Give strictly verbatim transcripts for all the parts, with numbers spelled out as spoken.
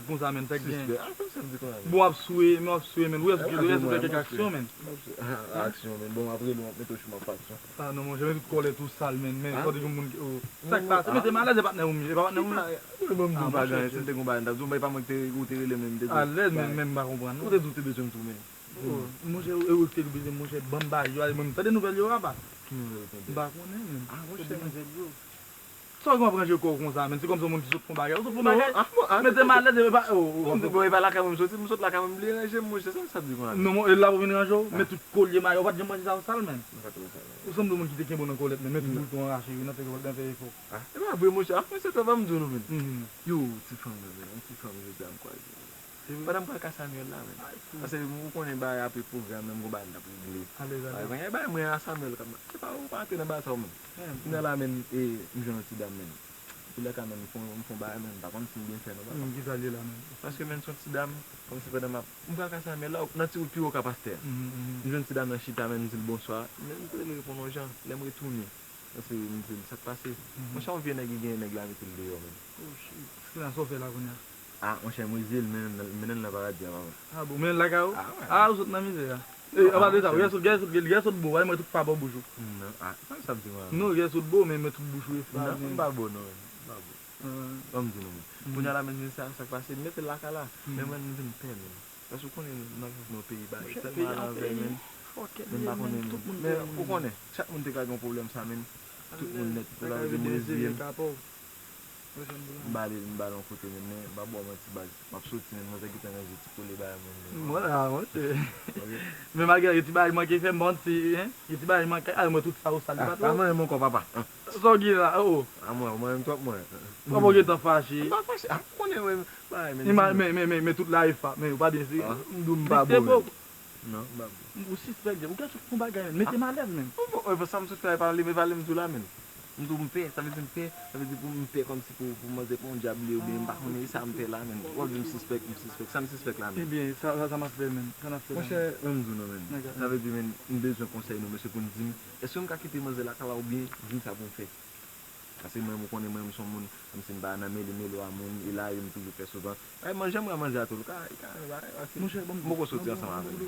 Konsa, menn, fèk gen. Sispè. Ah, konsa m di konsa, menn. Bon, w ap swe, men w ap swe, menn. Ou wè, ou fè kèk aksyon, menn. Ah, aksyon, menn. Bon, apre, nou ap mete w sou m ap fè aksyon. Ah, non, monchè, men tout kòlèt ou sal, menn. Men, kòde gen moun ki, oh. Sa k pase? Mete m alèz, e patnè ou m ye, e pa patnè ou m ye. Bon, m di w pa gen anyen, si m te gen yon bagay, m t ap di w, men e pa mwen ki te, ou te rele, men m te di w. Alèz, men, men m pa konprann, non. Ou te di w te bezwen m tou, men. Oh, monchè, e ou ki te bezwen, monchè, ban m bagay yo, ale, mwen, m tande nouvèl yo, papa. Ki nouvèl ou tande? M pa konnen, menn. Ah, monchè, nouvèl yo. Sa w gen w ap ranje kò w konsa, menn? Se kòmsi yon moun ki sot fè yon bagay. Ou sot fè yon bagay? Mete m alèz, e pa, oh, oh, oh. Bon, e pa lakay mwen m soti, m sot lakay mwen, m bliye ranje m, monchè, sa m sa di konsa? Non, e la pou vin ranje w? Men tout kolye mayo, ou pa t janm manje sa, ou sal, menn. Ou sanble yon moun ki te kenbe w nan kòlèt, menn, men tout bouton rache, yo nan fè kòlèt, nan fè efò. Ah, e pa vre, monchè. Ah, monchè, sa pa m di w non, menn. Yo, ti fanm nan, menn, yon ti fanm jodi a m kwaze. Pandan m pral kay Samuel la, menn. Paske ou konnen bagay ap pwogram nan, m gon bagay m t ap regle. Alèz, alèz. Bagay, bagay mwen a Samuel, kòman? Se pa ou pa antre nan bagay sa ou menm. Kounye a la, menn, e, m jwenn yon ti dam, menn. Epi lè ka menm, m fè yon, m fè yon bagay, menn, m pa konn si m byen fè, non, papa. Hmm, kisa l ye la, menn? Paske, menn, se yon ti dam, kòmsi pandan m ap, m pral kay Samuel la, nan ti wout pi wo ka pastè a. M jwenn ti dam nan chita, menn, m di l bonswa. Menn, m rele reponn yon jan. Lè m retounen, Paske m di l, sa k pase? Monchè, yon vye nèg ki genyen nèg la mete l deyò, menn. Oh, shit. Sa w fè la kounye a? Ah, monchè, m reze l, mennen l nan, mennen l nan paradi a, papa. Ah bon, mennen l lakay ou? Ah, ou sot nan mizè a. E, anba de sa, gè sot, gè sot, gè sot bo, wè, mwen tout pa bò bouch ou. Non, ah, sa m sa ap di, mwen? Non, gè sot bo, men, men tout bouch ou e flannen. Non, m pa bo, non, menn. M pa bo. Ban m di nou, menn. Kounye a la, menn, sa, sa k pase, m mete l lakay la. Men mwen, m vin pè, menn. Paske ou konnen n ap viv nan yon peyi bagay tèlman al anvè, menn. Men m pa konnen, menn. Men ou konnen, chak moun te ka gen yon pwoblèm sa, menn. Tout moun nèt, ou la vin revye m. M ba li, m ba li yon kote, menn, men m pa ba w manti, baz. M ap soti, menn, manzè gentan ranje ti kole bagay mwen. Mwen la, monchè. Men malgre gen ti bagay manke fè, m pa konn si, en, gen ti bagay manke, ay, mwen tout sa ou sal, li pa twò. Pa manyen m ankò, papa. Sa w gen la, oh. A mwen, ou manyen m twòp, mwen. Papa w gentan fache. M pa fache, a, ou konnen, mwen, bagay, menn. Men, men, men, men tout la e fa, men ou pa byen seri. M di w m pa bon, menn. Non, m pa bon. Ou sispèk, ou gen tout yon bagay, menn. Mete m alèz, menn. Bon, bon, sa m sot fè, e pa li, e pa li m di w la, menn. M di w m pè, sa vle di m pè, sa vle di pou m pè kòmsi pou, pou manzè pran yon dyab li oubyen m pa konnen sa m pè la, menn. W ap di m sispèk, m sispèk. Sa m sispèk la, menn. Ebyen, sa, sa, sa m ap fè, menn? Sa n ap fè la, menn? Monchè, ban m di w non, menn. Sa vle di, menn, m bezwen konsèy nou, mesye, pou n di m, èske m ka kite manzè lakay la oubyen di m sa pou m fè? Paske mwen menm, ou konnen mwen menm, m se yon moun, kòmsi m pa nan mele mele a moun, e la, yo m toujou fè souvan. Ay, manje, mwen manje a tou, li ka, li ka, li ka, paske m poko soti ansanm avè l.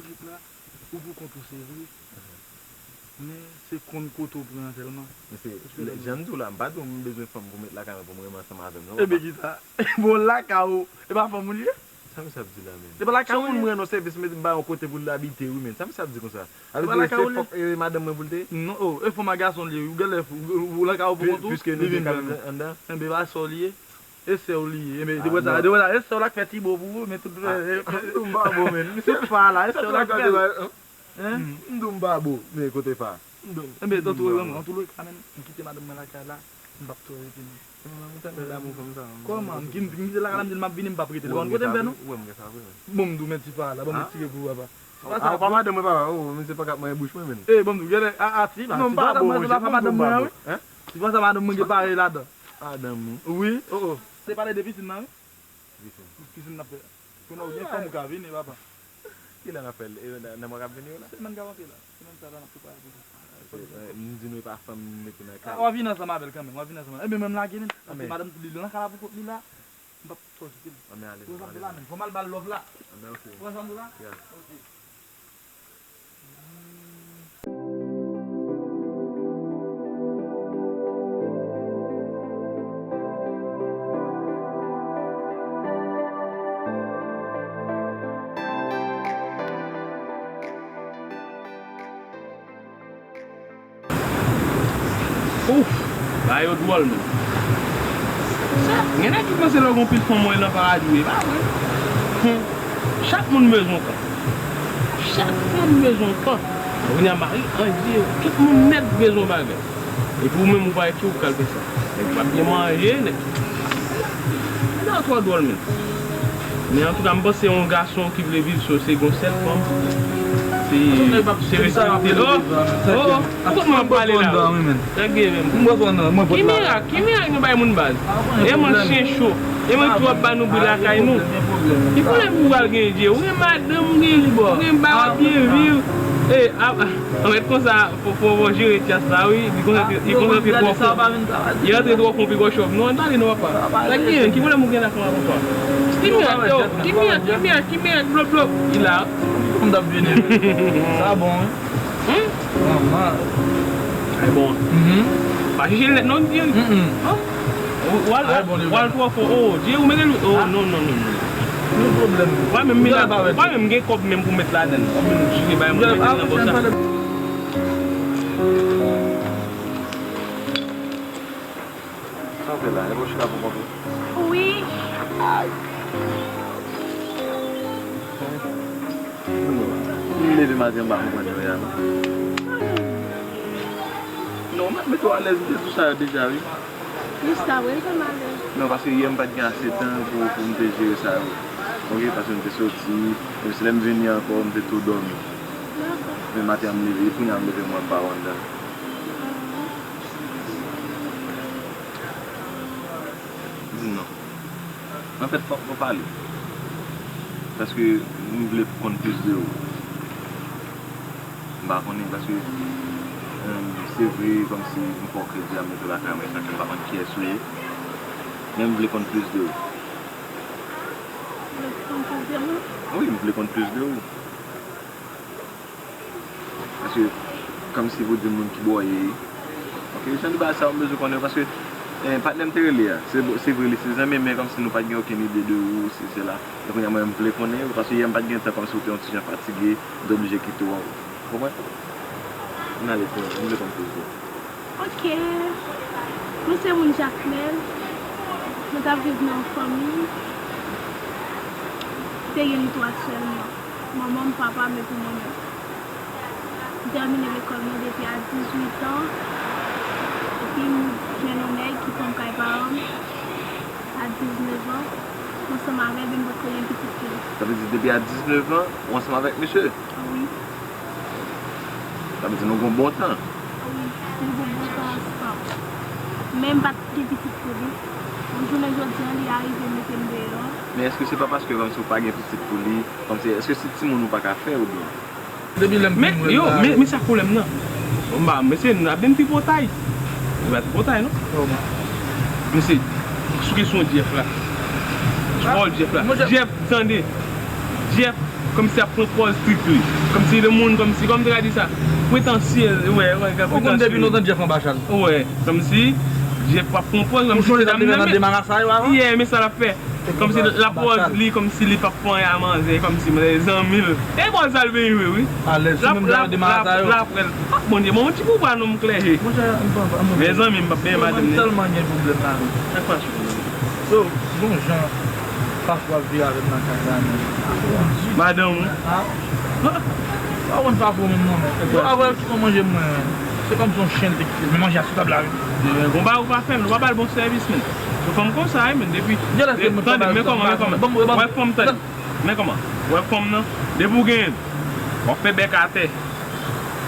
Ou pou kont ou, se vre. Men se konn kote w pran an sèlman. Men se, jan m di w la, m pa di w m bezwen fanm pou m met lakay mwen pou m renmen ansanm avè m, non, papa. Ebyen, kisa? Bon, lakay ou, e pa fanm ou li ye? Sa misye ap di la, menn? Se pa lakay ou li ye? Se yon moun m rann yon sèvis, m ba yon kote pou l abite, wi, menn. Sa misye ap di konsa? Se pa lakay ou li ye? Fòk, e, madanm mwen pou l te ye? Non, oh, e fanm ak gason li ye, wi. Ou genlè fou, ou, ou lakay ou pou kont ou, li vin jwenn ou. Enben, pa sè w li ye. E sè w li ye. Enben, depi sa, depi sa, e sè w la k fè ti bo pou ou, men tout, e, e, m pa bon, menn. Tout fa la, e sè w la k fè l. Hein? M di w m pa bo, men kote fa. M di w. Enben, antouleka, menn, m kite madanm mwen lakay la, m p ap twò rete, non. Mwen, mwen tèlman damou fanm sa. Kòman? M ki-, m kite lakay la, m di l m ap vini, m p ap rete. Ou wè m gen sa vre, ou wè m gen sa vre, menn. Bon, m di w, men ti fa la, ban m retire pou ou, papa. Ti fa sa, papa madanm mwen, papa, oh, men se pa k ap manyen bouch mwen, menn. E, ban m di w, genlè, a, a, ti fa, non, m pa bo, monchè, m pa bo, m pa bo. Ti fa sa, madanm mwen, wi. Ti fa sa, madanm mwen gen pare ladan. Madanm ou? Wi, oh, oh. Se pale de pisin nan, wi. Pisin. Pisin n ap fè. Kounye a, ou gen fanm ou ka vini, papa. Kilè n ap fè l? E, nan, nan mwa k ap vini yo la? Semèn k ap antre la. Semèn sa la, n ap prepare pou sa. Se, e, m di nou e pa fanm m mete nan kay. A, w a vini ansanm avè l kanmenm, w a vini ansanm avè l. Ebyen, menm lage, menn. Paske madanm li nan kay la pou kont li la, m p ap twò kite l. Anben, ale, ale. Fò m al ba l love la. Anben, ok. Ou konn sa m di w la? Yeah. Ok. Ouf! Bagay yo dwòl, menn. Sa, gen nèg ki panse lè w gen pil fanm ou nan paradi, e pa vre. Hum. Chak moun bezwen yon kan. Chak fanm bezwen yon kan. Kounye a, mari, an di, tout moun nèt bezwen yon bagay. Epi ou menm, ou pa wè ki ou pral fè sa. Nèg pa byen manje, nèg. Nèg la twò dwòl, menn. Men antouka, m panse yon gason ki vle viv sou se gon sèl fanm, se, se respekte l. Oh, oh, oh, poukò m ap pale la? Tande menm. Ki mirak, ki mirak nou bay moun baz? E mwen chen cho. E mwen twòp ba nou bri lakay nou. Ki pwoblèm ou pral gen, Dye? Ou gen madanm, ou gen, ou gen bagay byen viv. E, a, a, anfèt, konsa, fò, fò, fò jere tyas la, wi. Li konsantre, li konsantre twò fon. Li rantre twò fon pi gwo chòv. Non, ann pale non, papa. Sa k genyen? Ki pwoblèm ou gen la, papa? Ki mèd, yo? Ki mèd, ki mèd, ki mèd, blop, blop? Li la. M t ap vini. Sa bon, wi. Hmm? Manman. Ay bon. Mhm. Pa chèche l nèt non, Jerry. Mm-mm. Hein? Ou, ou al, ou al twò fò. Oh, Jerry, ou mete l. Oh, non, non, non, non. Yon pwoblèm. Mwen menm, mwen menm gen kòb menm pou met ladann. Ou menm jire bay mwen, mete l nan pòch la. Sa w fè la? E pa w chita pou kont ou? Wi. Ay. M leve maten, m pa konprann yo ya, non. Non, m ap mete w alèz, m te di w sa yo deja, wi. Jis sa, wi, l fè m alèz. Non, paske yè m pa t gen ase tan pou, pou m te jere sa yo. Ok, paske m te soti, epi se lè m vini ankò, m te tou dòmi. Dakò. Men maten an m leve, kounye a m leve, m wè m pa wè anndan. Di m non. Anfèt, fòk nou pale. Paske m vle konn plis de ou. M pa konnen, paske, em, se vre, kòmsi m fè w kredi a, m mete w lakay mwen, sa fè m pa konn kiyès ou ye. Men m vle konn plis de ou. Ou vle konn plis de mwen? Wi, m vle konn plis de ou. Paske, kòmsi pou di moun kibò w ye. Ok, jan de bagay sa yo m bezwen konnen yo, paske, eh, patnè m te rele a. Se, se vre, li se zanmi, men kòmsi nou pa t gen okenn ide de ou, se, se la. E kounye a, mwen, m vle konnen yo, paske yè m pa t gen tan, kòmsi w te yon ti jan fatige, m te oblije kite w. Ou konprann? Ann ale, frè, m vle konn plis de ou. Ok. Mwen se moun Jakmèl. Mwen t ap viv nan yon fanmi. Te gen nou twa sèlman. Manman m, papa m epi mwen menm. M tèmine lekòl mwen depi a dizuit an. Epi m jwenn yon nèg ki pran m kay paran m a diznèf an. M ansanm avè l, men m potko gen pitit pou li. Sa vle di depi a diznèf an, ou ansanm avèk misye? Wi. Sa vle di nou gon bon tan. Wi, nou gon bon tan ansanm. Men m pa t gen pitit pou li. Bon, jounen jodi a, li arive mete m deyò. Men èske se pa paske kòmsi ou pa gen pitit pou li, kòmsi, èske se timoun ou pa ka fè oubyen? Depi lè m vin wè l la. Men, yo, men, men sa k pwoblèm nan. Bon, m pa, mesye, n ap vin tripotay. Nou pa tripotay, non. Mesye, sou kesyon Jeff la. Sou pawòl Jeff la. Jeff, tande. Jeff, kòmsi ap pran pòz trik li. Kòmsi de moun, kòmsi, kòman te ka di sa? Pretansyèz, wè, wè, pretansyèz. Ou konn depi lontan Jeff anba chal. Wè, kòmsi Jeff ap pran pòz, kòmsi se dam nan, men. Ou sonje sa te fè nan demarasa yo avan? Yeah, men sa l ap fè. Kòmsi l ap pòz li, kòmsi li p ap pran a manzè, kòmsi manzè zanmi l. E bò sa l vin rive, wi. Alèz, sou menm jan demarasa yo. L ap, l ap, l ap, Bondye, bon, yon ti poupwa non m klèje. Monchè, m pa, m pa. Mezanmi, m p ap benyen madanm li. Mwen tèlman gen pwoblèm la, non. Sa k pase? So, gon jan, pafwa ap viv avè m nan kay la, men. Madanm ou? Ah. Ah. Pa konn pa pou menm non, men. Bon, avè ki fè manje mwen, se kòmsi yon chen te kite l, men manje a sou tab la, wi. Bon, ba ou pa fè m, ou pa ba l bon sèvis, men. Yon fanm konsa, wi, men, depi. Tande, men kòman, men kòman. Wè fanm, tande. Men kòman? Wè fanm nan, depi ou genyen l, w ap fè bèk atè.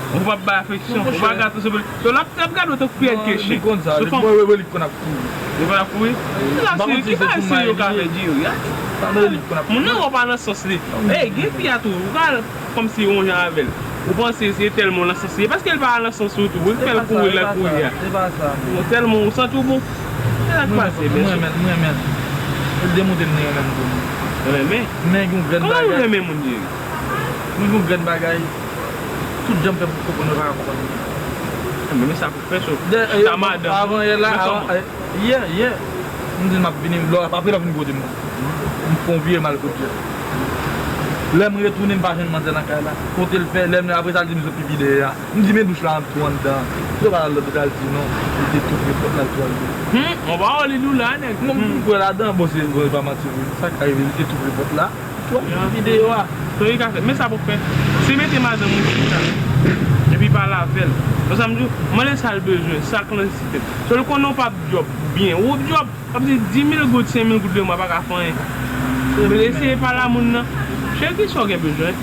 Ou p ap bay afeksyon, ou pa gate sou li. So, l ap, l ap gade w tankou pyèd ke chen. Li konn sa, li konn ap kouri. Li konn ap kouri? Ki bagay serye yo ka fè Jerry a? Moun nan wè w pa nan sans li. Ey, gen fi a tou, ou ka al kòmsi yon jan avè l. Ou panse se tèlman w nan sans li ye, paske l pa al nan sans ou tou, wi, k fè l kouri, l al kouri a. Se pa sa, se pa sa, men. Ou tèlman ou santi w bon. Se sa k pase, mesye. Mwen renmen l, mwen renmen l. Li demontre m li renmen m tou. Renmen? Men gen yon grenn bagay. Kòman ou renmen moun, Jerry? Men gen yon grenn bagay. Tout jan m fè pou konprann, yo pa ka konprann. Men, men sa pou fè, so, chita madanm. Avan yè la, avan, yè, yè. M di l m ap vini, lè, apre l ap vin kote m. M fè yon vire m al kot Jeff. Lè m retounen, m pa jwenn manzè nan kay la. Kote l fè, lè m, apre sa, l di m sot pipi dèyè a. M di, men douch la tou anndan. Yo pa al lòt, yo pral di non. Li te tou pre pòt la, l tou al. Hmm, on pa li di w la, nèg. Non, m kwè ladan, bon, se, bon, se pa manti vre. Sa k rive, li te tou pre pòt la. Tou al videyo a. Sa li ka fè. Men sa pou fè. Se mete madanm ou chita. Epi pale avè l. Konsa m di w, mande sa l bezwen, sa k nan nesesite l. So l konnen w p ap djòb byen. Ou djòb. Kòmsi dis mil goud, senk mil goud le mwa pa ka fè anyen. Eseye pale a moun nan. Cheri, kisa w gen bezwen?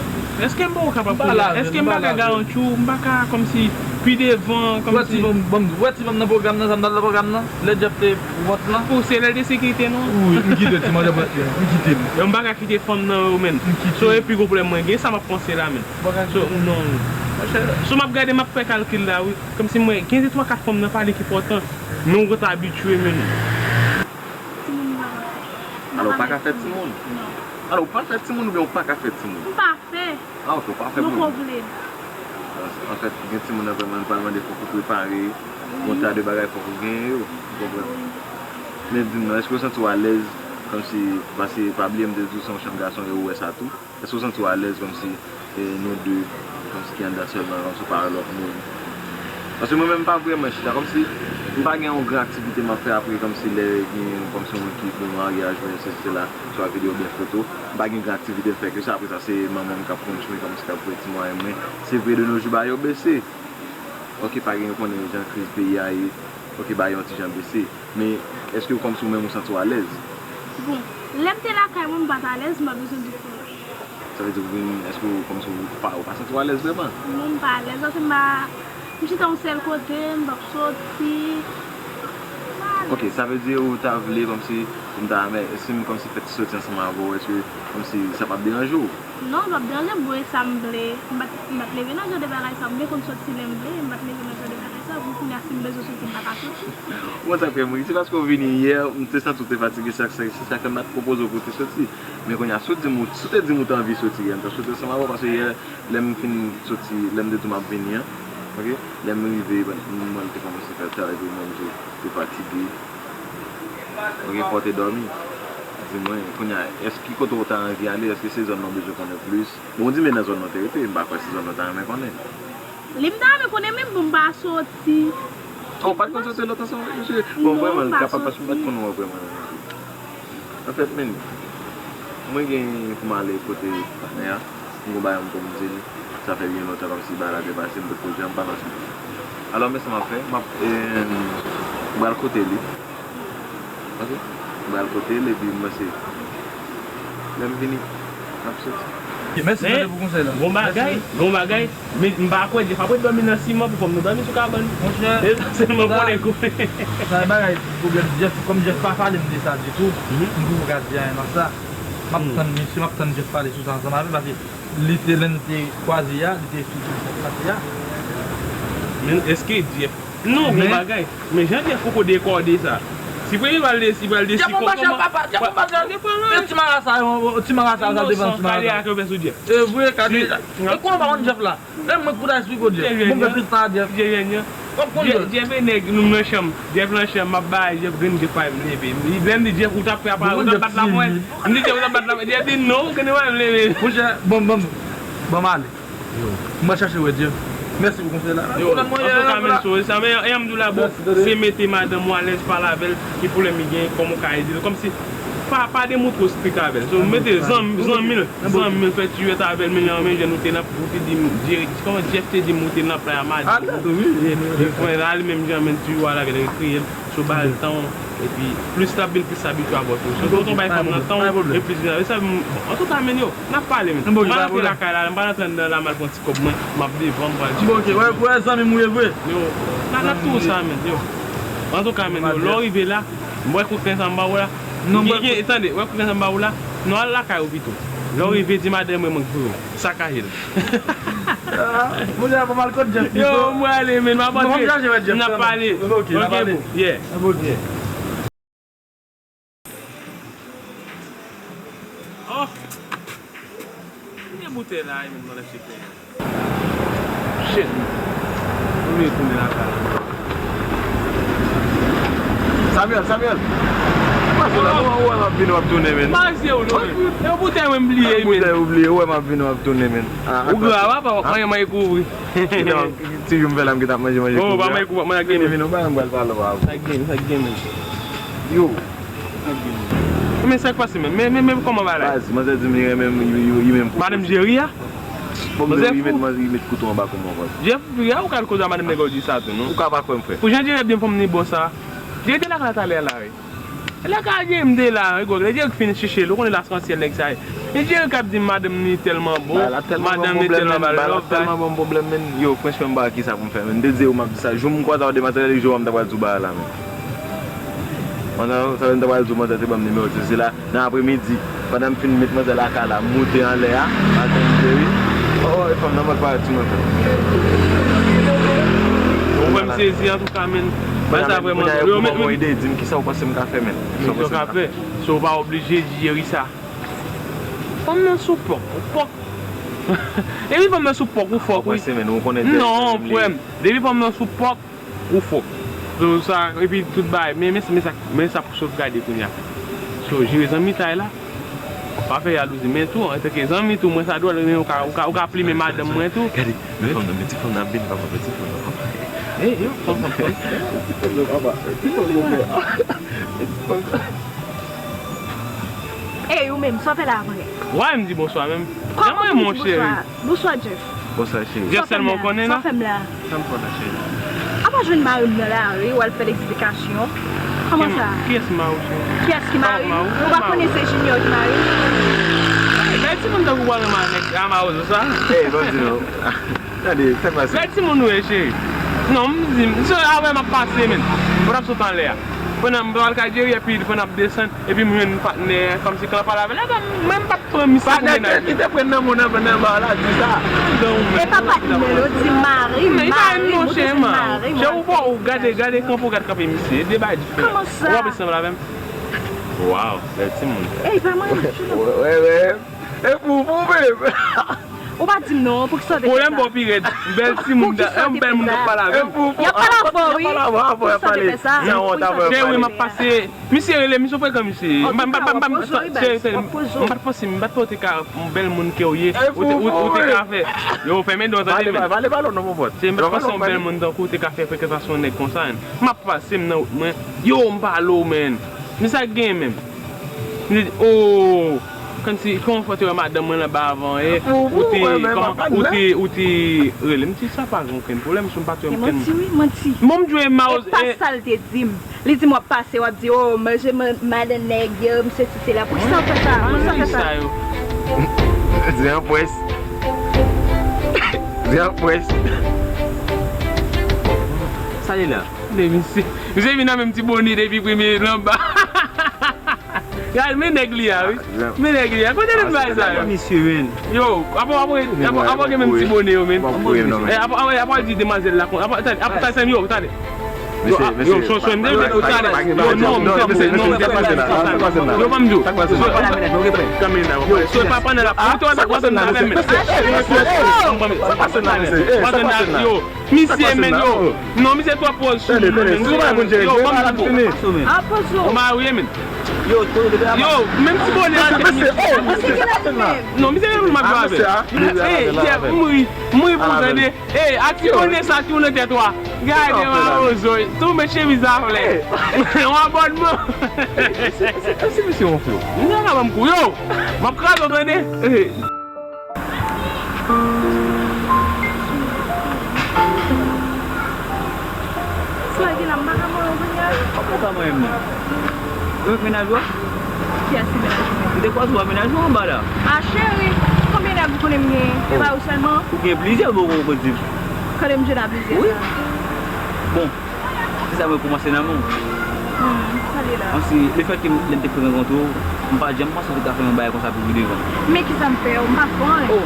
Èske m poko kapab kounye a? Èske m pa ka garanti w? M pa ka kòmsi Pi devan, kòmsi. Wè ti fanm, ban m di, wè ti fanm nan pwogram nan, sa m t al nan pwogram nan, lè Jeff te vant lan. Pouse, lè l te sekirite nou. Wi, m kite l, ti manzè vant li, m kite l. Yo, m pa ka kite fanm nan, yo, menm. M kite l. So, e pi gwo pwoblèm mwen gen, sa m ap panse la, menm. So, non. So, m ap gade, m ap fè kalkil la, wi. Kòmsi mwen, gen de twa kat fanm nan pale ki enpòtan. Men ou ret abitye, menm. Timoun nan. Alò, ou pa ka fè timoun? Non. Alò, ou pa fè timoun oubyen ou pa ka fè timoun? M pa fè. Ah, ok, ou pa fè moun. Mwen poko vle. Anfèt, gen timoun nan vrèman, li pral mande fòk ou prepare, wi, yon ta de bagay fòk ou genyen yo, ou konprann? Wi. Men di m non, èske ou santi w alèz, kòmsi, paske pa bliye m te di w se yon chanm gason e ou wè sa tou, èske ou santi w alèz kòmsi, e, nou de, kòmsi ki anndan sèlman, kòmsi ou pa wè lòt moun? Paske mwen menm m pa vrèman chita, kòmsi m pa gen yon gran aktivite m ap fè apre, kòmsi lè gen, kòmsi yon moun ki pou maryaj, mwen sesi sela, swa videyo oubyen foto. M pa gen gran aktivite m fè ke sa. Apre sa, se manman m k ap konn jwe, kòmsi k ap voye ti mwayen mwen. Se vre, de nos jours, bagay yo bese. Ok, pa gen, ou konnen jan kriz peyi a ye. Ok, bagay yo yon ti jan bese. Men, èske w kòmsi ou menm ou santi w alèz? Bon, lè m te lakay mwen, m pa t alèz, m pa bezwen di w. Sa vle di ou vin, èske ou kòmsi ou pa, ou pa santi w alèz vrèman? Non, m pa alèz, paske m pa, m chita yon sèl kote, m p ap soti. M pa alèz. Ok, sa vle di ou ta vle kòmsi, pou m ta, men, si m kòmsi fè ti soti ansanm avè w, èske kòmsi sa p ap deranje w? Non, l p ap deranje m, bon, e sa m vle. M pa t, m pa t leve nan jan de bagay sa. M byen konn soti lè m vle, m pa t leve nan jan de bagay sa. Bon, kounye a, si m bezwen soti, m pa ka soti. Ou konn sa k fè m ri? Se paske w vini yè, m te santi w te fatige, se sa, se sa k fè m pa t pwopoze w pou w te soti. Men kounye a, si w di m, si w te di m ou te anvi soti yè, m t ap soti ansanm avè w, paske yè, lè m fin soti, lè m te di w m ap vini an, ok, lè m rive, bon, mwen te kòmanse fè travay pou mwen, m te, te fatige, ok, fò w te dòmi. Di mwen, kounye a, èske ki kote w ta anvi ale? Èske se zòn nan w bezwen konnen plis? Bon, ou di m e nan zòn nan w te rete, m pa kwè se zòn nan w ta renmen konnen. Li m ta renmen konnen, men bon, m pa soti. Oh, ou pa t konn soti lòt ansanm avèk misye? Bon, non, vrèman, m pa kapab, paske m pa t konn wè w vrèman nan misye. Anfèt, men, mwen gen pou m ale kote patnè a. M gon bagay m pou m di li. Sa fè byen lontan kòmsi bagay la te pase, m potko janm pale ansanm. Alò, men sa m ap fè, m ap, eh, m pral kote li. Ok? M pral kote l epi m panse lè m vini, n ap soti. Ok, mèsi tande pou konsèy la. Bon bagay, bon bagay. Men m pa kwè Jeff ap ret dòmi nan siman pou fanm nan dòmi sou kabann. Monchè, esansyèlman konnen konnen. Sa e bagay pwoblèm Jeff, kòm Jeff pa pale m de sa ditou, m poko ka di anyen nan sa. M ap tann misye, m ap tann Jeff pale sou sa ansanm avè m, paske li te, lè n te kwaze a, li te esplike m sa k pase a. Men èske Jeff, non, gon bagay. Men jan Jeff poko dekòde sa. Si premye pral desi, pral desi kòman? Jeff, on pa chèl papa, Jeff, on pa chèl. Ti marasa, ti marasa, sa devan ti marasa. Kale a k yo fè sou Jeff. E vre, kale. E kòman pa konn Jeff la? E mwen k pou ta esplike w Jeff. Bon, m fè plis pa Jeff. Jeff e nèg, nou nan chanm. Jeff nan chanm, m ap bay Jeff grenn, Jeff pa vle leve. Lè m di Jeff, ou t ap fè apa, ou t ap bat la mwen. M di Jeff, ou t ap bat la mwen. Jeff di non, grenn pa vle leve. Monchè, bon, bon, bon, m ale. Yo. M pral chache wè Jeff. Mèsi pou konsèy la. Yo, antouka, men, so, sa, men, e, m di w la, bon, se mete madanm ou alèz, pale avè l, ki pwoblèm li gen, kòman w ka ede l. Kòmsi, pa, pa demoutre w strik avè l. So, mete zanmi, zanmi l, zanmi l, fè ti jwèt avè l, men nan men jèn ou te nan, ou te di m, Jerry, kòman Jeff te di m ou te nan play a madi. Li pran l, li menm jan, men ti jwèt avè l, rekreye l. So, ba l tan w, epi plis l ap vin, plis l abitye avè w tou. So, tonton bay fanm nan tan w, e plis vin avè l. Sa, m, antouka, men yo, n ap pale, men. M pa rantre lakay la, m pa rantre anndan la, m al pran ti kòb mwen, m ap devan, m pral di. Bon, ok, wè, wè, zanmi m ou ye vre. Yo, n a, n ap tou sa, men, yo. Antouka, men, yo, lè w rive la, m wè kout nen sa m ba ou la. Non, gen, gen, tande, wè kout nen sa m ba ou la. Non, al lakay ou pito. Lè w rive, di madanm mwen, mwen k voye w. Sakaje l. Ah, monchè, pa mal kot Jeff pito. Yo, m prale, men, m ap antre. N ap pale. Ok, n ap pale. Yeah. Ok. Oh. Ki boutèy la, men, nan lè chèf la? Shit. Ou vle tounen lakay la. Samuel, Samuel. Pase la, ou, ou wè m ap vini, w ap tounen, men. Pase ou, non, men. Yon boutèy mwen bliye, men. Boutèy ou bliye, ou wè m ap vini, w ap tounen, men. Ah, ou gra, papa, w ap manyen, manyen kouvri. Ti jou m fè la, m gentan ap manje, manje kouvri. Oh, pa manyen kouvri, manyen ak vini. Vini, non, pa yon bal pale w avè w. Sa k gen, sa k gen, men. Yo. Men sa k pase menm? Men, men, men kòman bagay la? Baz, manzè di m li renmen m, li, li, li renmen m. Madanm Jerry a? Bon, manzè fou. Li met, li met kouto anba kou mwen, baz. Jeff, ya ou ka al koze a madanm nèg la, ou di sa tou, non? Ou ka pa kwè m, frè. Pou jan Jerry ap di m fanm ni bon sa. Jerry te lakay la talè a la, wi. Lè ka Jerry m te la, Hugo, lè Jerry fin chèche l, ou konnen Lakansyèl nèg sa ye. E Jerry k ap di madanm li tèlman bon, madanm li tèlman ba l love, tèlman bon pwoblèm, men. Yo, franchman, m pa wè kisa pou m fè, men. M te di yo, m ap di sa. Jou m kwaze avèk demanzèl, jou a m ta pral di w bagay la, men. Pandan sa, m ta pral di w, manzè te ban m nimewo sesi la. Nan apremidi, pandan m fin met manzè lakay la, m moute anlè a, m al jwenn Jerry. Oh, e fanm nan mòd parèt sou mwen, frè. Ou fè m sezi, antouka, men. Bagay sa vrèman dwòl. Yo, men, men, ide, di m kisa w panse m ka fè, men. Kisa w panse m ka fè? So, ou pa oblije di Jerry sa. Fanm nan sou pòk, ou pòk. Epi fanm nan sou pòk, ou fòk, wi. Non, frè m. Depi fanm nan sou pòk, ou fòk. So, sa, epi tout bagay. Men, men, men sa, men sa pou sot gade kounye a. So, jere zanmitay la. Pa fè jalouzi, men tou, antanke zanmi tou, mwen sa dwòl, men ou ka, ou ka, ou ka plimen madanm mwen tou. Gade, men fanm nan, men ti fanm nan ap vin, papa, men ti fanm nan, papa. Ey, yo, fanm nan, fanm nan. Ti fanm nan, papa. Ti fanm nan, papa. Ti fanm nan. Ey, ou menm, sa w fè la vre? Why m di bonswa menm? Kòman pou di bonswa? Bonswa, Jeff. Bonswa, cheri. Jeff sèlman ou konnen la? Sa w fè m la? Sa m fè w la, cheri? Apa jwenn mari m nan lari, w al fè l eksplikasyon? Kòman sa? Kiyès mari w, cheri? Kiyès ki mari m? Ou pa konnen se Junior ki mari m? Bèl timoun tankou w pral renmen ak nèg a mawozo sa? Ey, ban m di nou. Tande, sa k pase? Bèl timoun ou ye, cheri. Non, m di, m se avè m ap pase, men. Mwen ap sot anlè a. Pandan m pral kay Jerry, epi pandan m ap desann, epi m jwenn patnè, kòmsi kan ap pale avè l, epi mwen m pa t pran misye pou mennaj li. Li te pran nan moun nan, nan ba la, di sa. E pa patnè l, ou di mari, mari, ou di mari, mari. Cheri, ou bon, ou gade, gade kanpe, ou gade kanpe misye. De bagay diferan. Kòman sa? Ou ap sanble avè m? Waw, bèl timoun. Ey, pa mwen. Wè, wè. E pou, pou menm. Ou pa di m non, poukisa w te fè sa? Pwoblèm pa w pi rèd. Bèl timoun, e yon bèl moun k ap pale avè m. Y ap pale avè w, wi. Poukisa w te fè sa? Cheri, m ap pase. Misye rele, misye frekan, misye. M pa, m pa, m pa, m pa, cheri, m pa t panse, m pa t panse w te ka yon bèl moun ke w ye. Ou te, ou, ou te ka fè. Yo, fèmen dwòt, tande, men. Cheri, m pa t panse yon bèl moun tankou w te ka fè frekantasyon nèg konsa, men. M ap pase m nan wout mwen. Yo, m pale w, men. Men sa k genyen menm? Li di, oh, kòmsi, kòman fè w te wè madanm mwen lan ba avan, e, ou te, kòman, ou te, ou te rele m? M di, sa pa gen okenn pwoblèm, si m pa t wè m kenn. Manti, wi, manti. Bon, m jwe mawozo, e pa sa l te di m. Li di m w ap pase, w ap di, oh, manje ma-, madanm nèg yo, m sesi, sela. Poukisa w fè sa? Poukisa w fè sa? Di an pwès. Di an pwès. Sa li la? Misye, misye vin nan menm ti bone depi premye lanba. Gade, men nèg li a, wi. Men nèg li a. Kote nou bay sa yo? Misye, men. Yo, apa, apa, apa, apa gen menm ti bone yo, men. Eh, apa, apa, apa di demwazèl la, apa, tande, apa, tande, yo, tande. Yo, ah, yo, so, so, m te vle talè. Yo, non, m te, non, m te vle talè. Yo, ban m di w. So, pa pandan la. Ou te wè pa pandan la. Yo, misye, men, yo. Non, misye twò pòz sou moun, men. Yo, ban m di w. Ou marye, men. Yo, menm ti bone a. Non, misye menm m ap jwe avè l. Eh, Jeff, m ri, m ri pou tande. Ey, a ti bone sa tou nan tèt ou a. Gade mawozo, tou met chemiz a flè. Yon abònman. Èske misye wonfle w? Misye ka ban m kou yo. M ap kraze w tande. Ey. Sa ki la, m pa ka manyen w kounye a. Ou pa ka manyen m non. Ou met mennaj ou a? Kiyès ki mennaj mwen? M te kwaze w a mennaj ou anba la. A cheri, konbyen nèg ou konnen m genyen? E pa ou sèlman? Ou gen plizyè, bon, bon, bon, di m. Konnen m jwenn a plizyè sa. Bon, se sa mwen kòmanse nan men w. Hmm, sa li la? Ansi, lefètke m, lè m te prezentan w, m pa t janm panse w te ka fè yon bagay konsa pou pi devan. Men kisa m fè w? M pa fè anyen. Oh!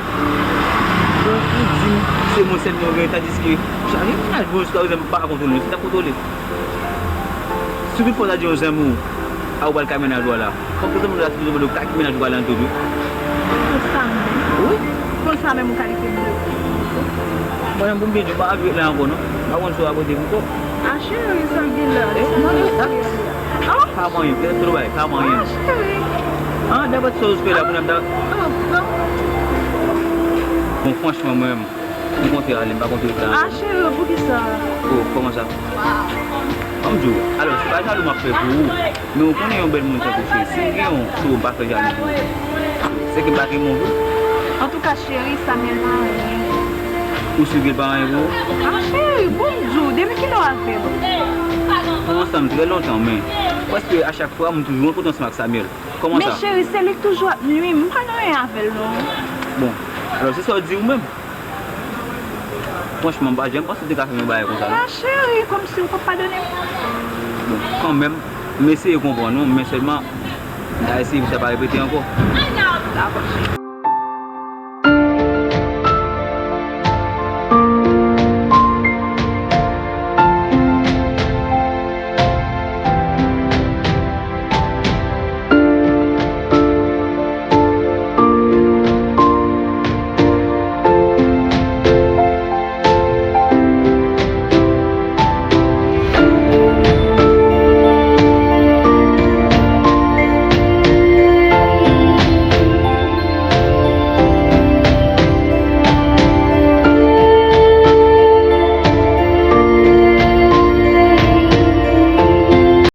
Ou, ou di m se mwen sèlman w genyen, tandiske ou chaje mennaj mwen jiskaprezan m pa kontwole w, se ta kontwole. Si tout fwa w ta di yon zanmi w a ou pral kay mennaj ou a la, fòk tout zanmi w la, tout zanmi w ka kay mennaj ou pral an tou tou. Konsa menm? Wi. Konsa menm ou kalite m de. Mwen menm pou m byen di w, m pa anvi ret la ankò non. M pa konn si w ap rete pou kò. A cheri, sa l gen la? Eh, non, non, non. Ah? Pa manyen, fè tout bagay, pa manyen. Ah, cheri. Ah, dapre sa w fè la, pou n ap da- Ah, non. Bon, franchman, mwen menm, M kontre ale, m pa kontre tan. Ah, cheri, poukisa? Oh, kòman sa? Ban m di w, alò, se pa jalou m ap fè pou ou, men ou konnen yon bèl moun tankou Cheri, si m gen yon sou ou, m pa fè jalou pou ou. Se ke m pa gen moun vre. Antouka, cheri, sa m gen pa anyen. Ou si w gen pa anyen pou ou? Ah, cheri, bon, m di w, depi kilè w avè m? Ansanm trè lontan, men. Paske a chak fwa, m toujou rankontre ansanm ak Samuel. Kòman sa? Men cheri, se li k toujou ap nwi m. M pa gen anyen avè l non. Bon, alò se sa w di ou menm. Franchman, m pa janm panse w te ka fè m yon bagay konsa non. Ah cheri, kòmsi w p ap padone m. Bon, kanmenm, m eseye konprann ou, men sèlman, m ta eseye pou sa pa repete ankò. Dakò cheri.